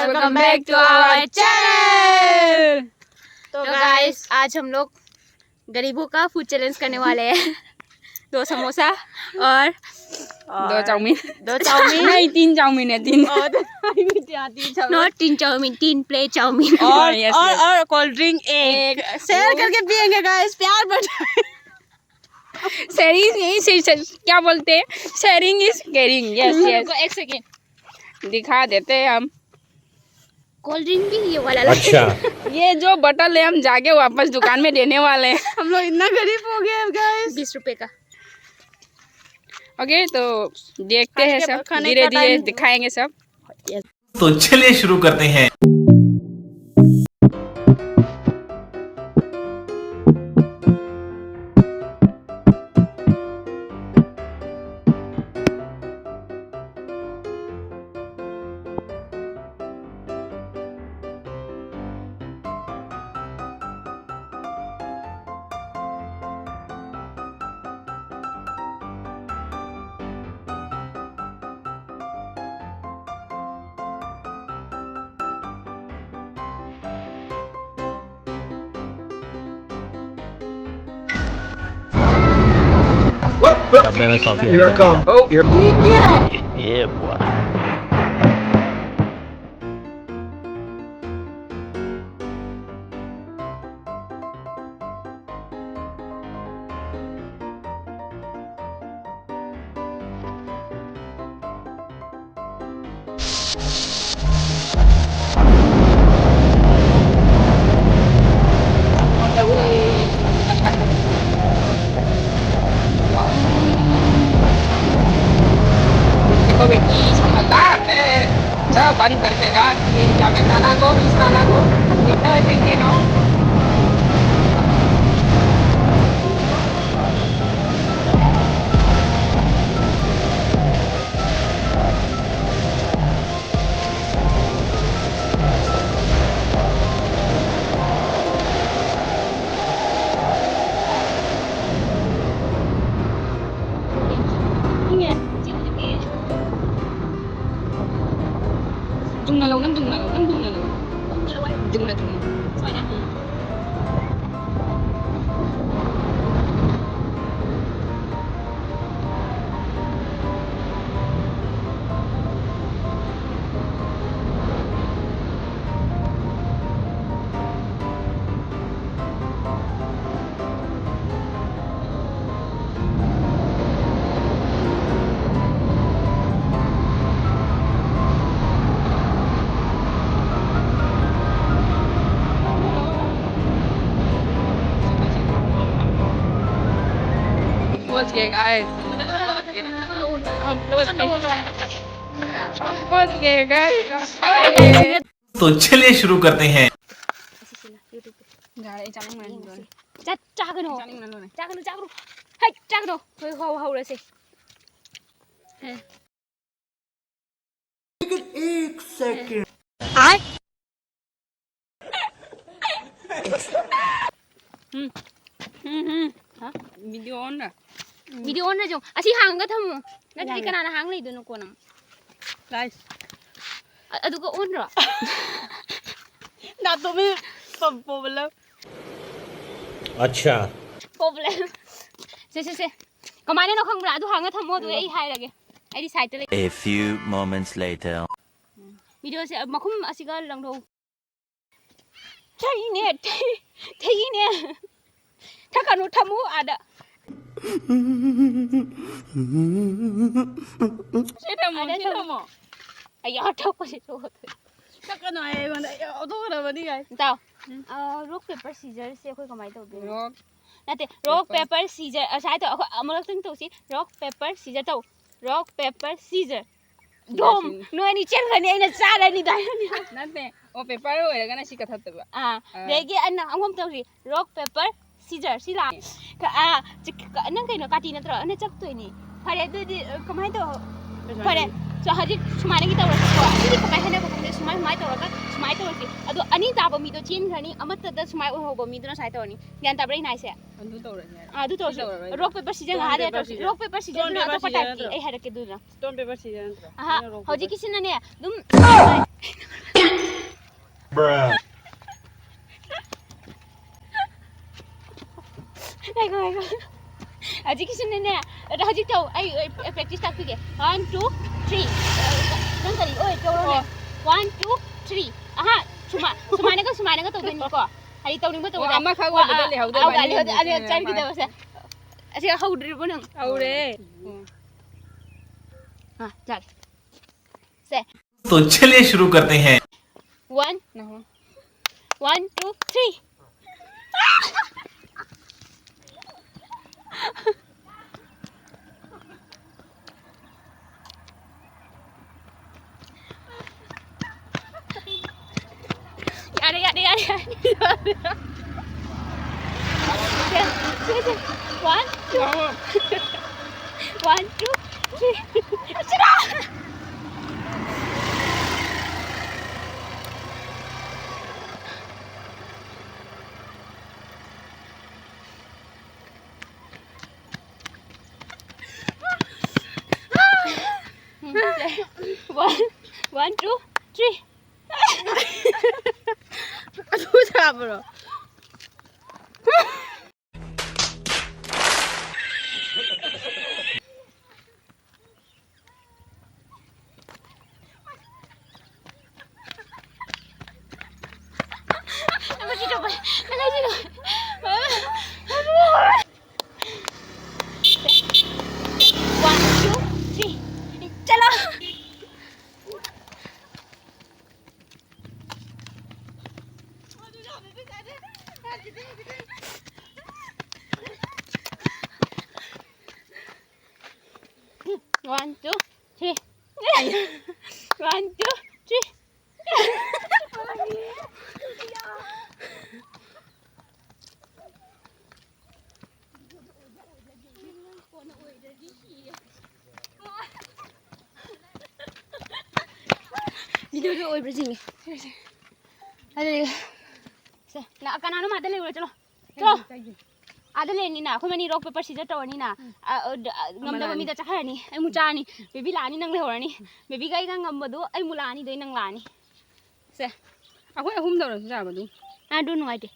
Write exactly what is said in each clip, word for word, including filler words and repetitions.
Welcome back to our channel। तो तो guys, आज हम लोग गरीबों का फूड चैलेंज करने वाले हैं। दो समोसा और, और दो चाउमीन। दो चाउमीन। नहीं, तीन चाउमीन है, तीन। और तीन चाउमीन। नॉट तीन चाउमीन, तीन प्लेट चाउमीन। और, यस, और, यस। और कोल्ड ड्रिंक एक। एक। शेयर करके पियेंगे गाइस, प्यार बढ़ाएं। शेयरिंग यही से, से, क्या बोलते हैं? Sharing is caring. Yes, yes. रुको, एक सेकेंड। दिखा देते हैं हम। कोल्ड ड्रिंक भी ये वाला लाए। अच्छा। ये जो बॉटल है, हम जाके वापस दुकान में देने वाले हैं। हम लोग इतना गरीब हो गए गाइस। बीस रुपए का। ओके, तो देखते हैं सब, धीरे धीरे दिखाएंगे सब। तो चलिए शुरू करते हैं। Here I come. Oh, here. Yeah, boy. देखो बेटी, समझदार है। सब बंद कर देगा। ये क्या मैं खाना को, इस खाना को, इतना देंगे ना। ꯆꯨꯝꯅ ꯂꯧ, ꯅꯪ ꯆꯨꯝꯅ ꯂꯧ, ꯅꯪ ꯆꯨꯝꯅ ꯂꯧ꯫ ꯆꯨꯝꯅ ꯂꯧ꯫ ꯆꯨꯝꯅ, ꯆꯨꯝꯅ꯫ ꯁꯨꯃꯥꯏꯅ꯫ पहुंच गए गाइस। हम पहुंच गए। हम पहुंच गए गाइस। तो चलिए शुरू करते हैं। ꯌꯥꯔꯦ, ꯑꯩ ꯆꯥꯅꯤꯡꯃꯟꯗꯣꯔꯦ꯫ ꯆꯠ-, ꯆꯥꯒꯅꯨ꯫ ꯆꯥꯅꯤꯡꯃꯟꯗꯣꯔꯦ꯫ ꯆꯥꯒꯅꯨ, ꯆꯥꯒꯅꯨ꯫ ꯍꯩ, ꯆꯥꯒꯅꯨ꯫ ꯍꯣꯏ, ꯍꯧ-, ꯍꯧꯔꯁꯦ꯫ ꯍꯦ꯫ ꯎꯝ꯫ ꯎꯝ, ꯎꯝ꯫ ꯍꯥ? Video on ꯔ? Video on ꯔ ꯌꯦꯡꯉꯨ꯫ ꯑꯁꯤ ꯍꯥꯡꯉꯒ ꯊꯝꯃꯨ꯫ ꯅꯠꯇ꯭ꯔꯗꯤ ꯌꯥꯅꯤ꯫ ꯀꯅꯥꯅ ꯍꯥꯡ ꯂꯩꯗꯣꯏꯅꯣ ꯀꯣꯟꯅ? Guys꯫ ꯑ-, ꯑꯗꯨꯒ on ꯔꯣ? ꯅꯥꯇꯣꯝ ꯄꯣꯝ-, ꯄꯣꯝꯕ ꯂꯧ꯫ ꯑꯠꯁꯥ꯫ Problem꯫ ꯁꯦ, ꯁꯦ, ꯁꯦ꯫ ꯀꯃꯥꯏꯅꯅꯣ ꯈꯪꯕ꯭ꯔꯥ? ꯑꯗꯨ ꯍꯥꯡꯉ ꯊꯝꯃꯣ, ꯑꯗꯨꯒ ꯑꯩ ꯍꯥꯏꯔꯒꯦ꯫ ꯑꯩꯗꯤ side ꯇ ꯂꯩ꯫ A few moments later. Video ꯁꯦ ꯃꯈꯨꯝ ꯑꯁꯤꯒ ꯂꯪꯊꯣꯛ꯫ ꯊꯩꯅꯦ, ꯊꯩ-, ꯊꯩꯅꯦ꯫ ꯊꯛꯀꯅꯨ, ꯊꯝꯃꯨ ꯑꯥꯗ꯫ ꯁꯤ ꯊꯝꯃꯣ, ꯑꯥꯗ ꯁꯤ ꯊꯝꯃꯣ꯫ ꯊꯝꯃꯣ꯫ ꯑꯩ ꯌꯥ ꯊꯛꯄꯁꯤ ꯊꯣꯛꯑꯣ꯫ ꯊꯛꯀꯅꯨ ꯍꯥꯏ ꯑꯩꯉꯣꯟꯗ꯫ ꯑꯩ ꯑꯣꯟꯊꯣꯛꯈ꯭ꯔꯕꯅꯤ ꯀꯥꯏ꯫ ꯇꯥꯎ꯫ ꯎꯝ꯫ ꯑ, rock, paper, scissors ꯁꯦ ꯑꯩꯈꯣꯏ ꯀꯃꯥꯏꯅ ꯇꯧꯗꯣꯏꯅꯣ? Rock, ꯅꯠꯇꯦ, rock, paper, paper, scissors꯫ ꯑꯁꯥꯏ ꯇꯧ, ꯑꯩꯈꯣꯏ ꯑꯃꯨꯔꯛꯇꯪ ꯇꯧꯁꯤ꯫ Rock, paper, scissors ꯇꯧ꯫ Rock, paper, scissors꯫ ꯗꯣꯝ! ꯅꯣꯏ ꯑꯅꯤ ꯆꯦꯟꯈ꯭ꯔꯅꯤ, ꯑꯩꯅ ꯆꯥꯔꯅꯤ ꯗꯥꯏꯔꯅꯤ꯫ ꯅꯠꯇꯦ꯫ ꯑꯣ, paper ꯑꯣꯏꯔꯒꯅ ꯁꯤ ꯀꯛꯊꯠꯇꯣꯏꯕ꯫ ꯑꯥ, ꯑꯥ꯫ ꯑꯗꯒꯤ ꯑꯩꯅ ꯑꯃꯨꯛ ꯇꯧꯁꯤ꯫ Rock, paper, scissors꯫ ꯁꯤ ꯂꯥꯛꯑꯦ꯫ ꯀ-, ꯑꯥ, ꯆ-, ꯀ-, ꯅꯪ ꯀꯩꯅꯣ, ꯀꯥꯇꯤ ꯅꯠꯇ꯭ꯔꯣ? ꯑꯩꯅ ꯆꯞꯇꯣꯏꯅꯤ꯫ ꯐꯔꯦ, ꯑꯗꯨꯗꯤ, ꯑ, ꯀꯃꯥꯏꯅ ꯇꯧ-, ꯐꯔꯦ꯫ ꯁꯨꯃꯥꯏꯅ ꯇꯧ-, ꯁꯨ-, ꯍꯧꯖꯤꯛ ꯁꯨꯃꯥꯏꯅꯒꯤ ꯇꯧꯔꯁꯤꯀꯣ꯫ ꯑꯁꯤꯗꯤ ꯀꯃꯥꯏꯅ ꯍꯥꯏꯅꯕ ꯈꯪꯗꯦ꯫ ꯁꯨꯃꯥꯏ, ꯁꯨꯃꯥꯏꯅ ꯇꯧꯔꯒ, ꯁꯨꯃꯥꯏꯅ ꯇꯧꯔꯁꯤ꯫ ꯑꯗꯣ ꯑꯅꯤ ꯇꯥꯕ ꯃꯤꯗꯣ ꯆꯦꯟꯈ꯭ꯔꯅꯤ꯫ ꯑꯃꯠꯇꯗ ꯁꯨꯃꯥꯏꯅ ꯑꯣꯏꯍꯧꯕ ꯃꯤꯗꯨꯅ ꯁꯨꯃꯥꯏꯅ ꯇꯧꯔꯅꯤ꯫ ꯒ꯭ꯌꯥꯟ ꯇꯥꯕ꯭ꯔꯥ ꯑꯩꯅ ꯍꯥꯏꯁꯦ? ꯑꯗꯨ ꯇꯧꯔꯁꯦ ꯍꯥꯏꯔꯣ꯫ ꯑꯥ, ꯑꯗꯨ ꯇꯧꯔꯁꯤ꯫ ꯁꯤ ꯇꯧꯔꯔꯣꯏꯁꯦ꯫ Rock, paper, scissors Stone, ꯉꯥꯏꯍꯥꯛ ꯂꯩꯔ paper, ꯇꯧꯔꯁꯤ꯫ Scissors ꯅꯠꯇ꯭ꯔꯣ? Rock, paper, scissors Stone, ꯅꯠꯇ꯭ꯔꯒ paper, ꯑꯇꯣꯞꯄ scissors type ꯀꯤ ꯅꯠꯇ꯭ꯔꯣ? ꯑꯩ ꯍꯥꯏꯔꯛꯀꯦ ꯑꯗꯨꯅ꯫ Stone, paper, scissors ꯅꯠꯇ꯭ꯔꯣ? ꯑꯍꯥ, ꯑꯩꯅ rock, paper, ꯍꯧꯖꯤꯛꯀꯤꯁꯤꯅꯅꯦ, ꯑꯗꯨꯝ Bruh. ꯉꯥꯏꯈꯣ, ꯉꯥꯏꯈꯣ꯫ ꯍꯧꯖꯤꯛꯀꯤꯁꯤꯅꯅꯦ, ꯑꯗꯣ ꯍꯧꯖꯤꯛ ꯇꯧ꯫ ꯑꯩ, ꯑꯩ practice ꯇꯥꯛꯄꯤꯒꯦ꯫ One, two, three꯫ ꯅꯪ ꯀꯔꯤ? ꯑꯣꯏ, ꯇꯧꯔꯣꯅꯦ꯫ ꯑꯣ꯫ One, two, three꯫ ꯑꯍꯥ, ꯁꯨꯃꯥ-, ꯁꯨꯃꯥꯏꯅꯒ, ꯁꯨꯃꯥꯏꯅꯒ ꯇꯧꯗꯣꯏꯅꯤꯀꯣ꯫ ꯍꯥꯏꯗꯤ ꯇꯧꯅꯤꯡꯕ ꯇꯧꯕꯗ꯫ ꯑꯣ, ꯑꯃꯈꯛ ꯑꯣꯏꯕꯗ ꯑꯥ, ꯂꯩꯍꯧꯗꯣꯏꯕ, ꯑꯥ, ꯑꯅꯤ ꯂꯩꯍꯧꯗꯣꯏ-, ꯑꯅꯤ ꯑꯅꯤꯗꯨꯗꯤ꯫ ꯆꯠꯈꯤꯗꯕꯁꯦ꯫ ꯑꯁꯤ ꯍꯧꯗ꯭ꯔꯤꯕꯣ ꯅꯪ? ꯍꯧꯔꯦ꯫ ꯑꯥ, ꯌꯥꯔꯦ꯫ ꯁꯦ꯫ तो चलिए शुरू करते हैं। One, one, two, three. ꯌꯥꯔꯦ, ꯌꯥꯔꯦ, ꯌꯥꯔꯦ, ꯌꯥꯔꯦ꯫ ꯁꯦ, ꯁꯦ, ꯁꯦ꯫ One, two. One, two, three. One, one, two, three. ꯑꯗꯨ ꯁꯥꯕ꯭ꯔꯣ? One, two, three. चलो। One, two, three. One, two, three. Video ꯗ ꯑꯣꯏꯕ꯭ꯔꯥ ꯌꯦꯡꯒꯦ꯫ ꯑꯗꯨꯗꯤ ꯁꯦ, ꯂꯥꯛ-, ꯀꯅꯥꯅꯣ ꯃꯥꯗ ꯂꯩꯔꯨꯔꯣ, ꯆꯠꯂꯣ꯫ ꯆꯠꯂꯣ꯫ ꯑꯥꯗ ꯂꯩꯔꯅꯤꯅ, ꯑꯩꯈꯣꯏ ꯃꯅꯤ rock paper scissor ꯇꯧꯔꯅꯤꯅ꯫ ꯎꯝ꯫ ꯑ, ꯑ, ꯗ-, ꯑ, ꯑꯃ ꯉꯝꯗꯕ ꯂꯥꯛꯑꯅꯤ꯫ ꯃꯤꯗ ꯆꯠꯈ꯭ꯔꯅꯤ꯫ ꯑꯩ ꯑꯃꯨꯛ ꯆꯥꯔꯅꯤ꯫ ꯕꯦꯕꯤ ꯂꯥꯛꯑꯅꯤ, ꯅꯪ ꯂꯩꯍꯧꯔꯅꯤ꯫ ꯎꯝ꯫ ꯕꯦꯕꯤꯒ ꯑꯩꯒ ꯉꯝꯕꯗꯣ ꯑꯩ ꯑꯃꯨꯛ ꯂꯥꯛꯑꯅꯤ, ꯑꯗꯩ ꯅꯪ ꯂꯥꯛꯑꯅꯤ꯫ ꯁꯦ꯫ ꯑꯩꯈꯣꯏ ꯑꯍꯨꯝ ꯇꯧꯔꯁꯨ ꯌꯥꯕ ꯑꯗꯨꯝ꯫ ꯑꯗꯨ ꯅꯨꯡꯉꯥꯏꯇꯦ꯫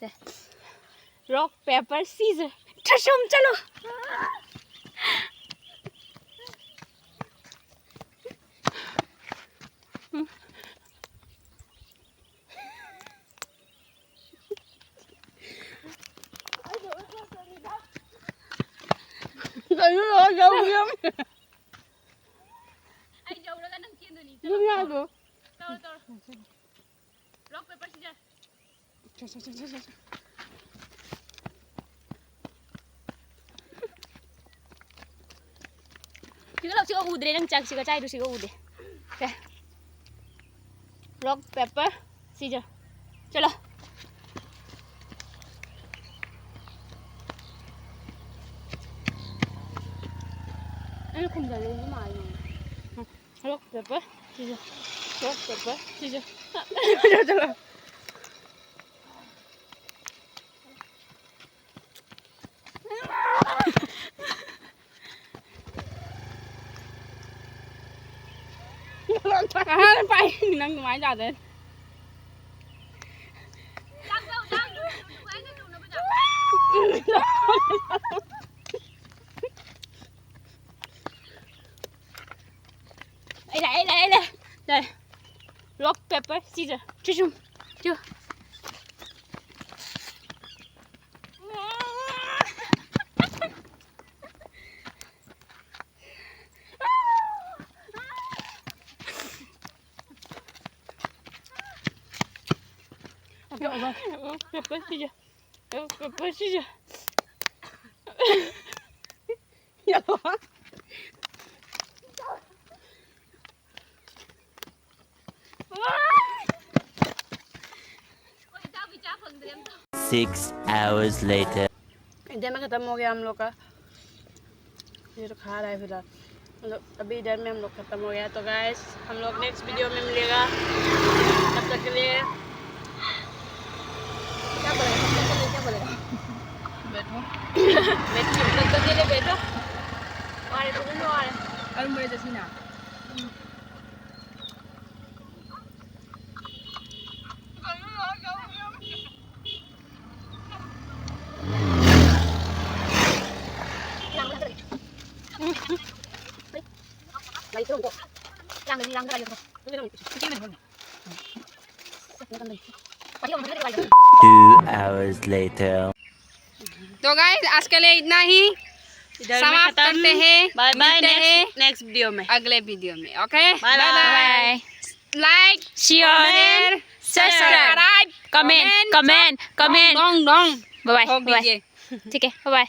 ꯁꯦ꯫ Rock, paper, scissor. ꯊ꯭ꯔꯤꯁꯨꯝ ꯆꯠꯂꯣ꯫ ꯀꯩꯅꯣ ꯂꯣꯏ ꯌꯧꯔꯝꯃꯤ꯫ ꯑꯩ ꯌꯧꯔꯒ ꯅꯪ ꯆꯦꯟꯗꯣꯏꯅꯤ꯫ ꯆꯠꯂꯣ꯫ ꯑꯗꯨꯝ ꯌꯥꯗ꯭ꯔꯣ? ꯇꯧꯔꯣ, ꯇꯧꯔꯣ꯫ Rock, paper, scissor. ꯁꯦ, ꯁꯦ, ꯁꯦ, ꯁꯦ, ꯁꯦ, ꯁꯦ꯫ ꯁꯤꯒ ꯂꯧ, ꯁꯤꯒ ꯎꯗ꯭ꯔꯦ, ꯅꯪ ꯆꯥꯛ ꯁꯤꯒ ꯆꯥꯏꯗꯣ ꯁꯤꯒ ꯎꯗꯦ꯫ ꯁꯦ꯫ Rock, paper, scissor. ꯆꯠꯂꯣ꯫ ꯑꯩꯅ ꯈꯨꯝꯖꯜꯂꯦ, ꯃꯥꯜꯂꯦ꯫ Rock, paper, scissor. Rock, paper, scissor. ꯑꯍꯥꯟꯕ ꯄꯥꯏ, ꯅꯪ ꯀꯃꯥꯏꯅ ꯇꯥꯗꯣꯏ? ꯑꯩ ꯂꯥꯛꯑꯦ, ꯑꯩ ꯂꯥꯛꯑꯦ, ꯑꯩ ꯂꯥꯛꯑꯦ꯫ ꯂꯥꯛꯑꯦ꯫ Rock, paper, scissor. ꯊ꯭ꯔꯤꯁꯨꯝ꯫ ꯆꯨ꯫ Rock, paper, scissor. Rock, paper, scissor. Six hours later. इधर में खत्म हो गया हम लोग का। ये तो खा रहा है फिलहाल। मतलब, अभी इधर में हम लोग खत्म हो गया। तो guys, हम लोग next video में मिलेगा। तब तक के लिए क्या बोलेगा? तब तक के लिए क्या बोलेगा? बैठो। बैठो। तब तक के लिए बैठो। और तुम लोग आ रहे। और मुझे जैसी ना। Two hours later. तो गाइस, आज के लिए इतना ही। इधर में समाप्त खत्म। करते हैं। Bye bye. मिलते हैं नेक्स्ट नेक्स्ट वीडियो में। अगले वीडियो में। Okay, bye bye. Like, share, share, subscribe, subscribe, comment, comment, comment. डोंग डोंग बाय ठोक बाय। दीजिए। ठीक है, बाय।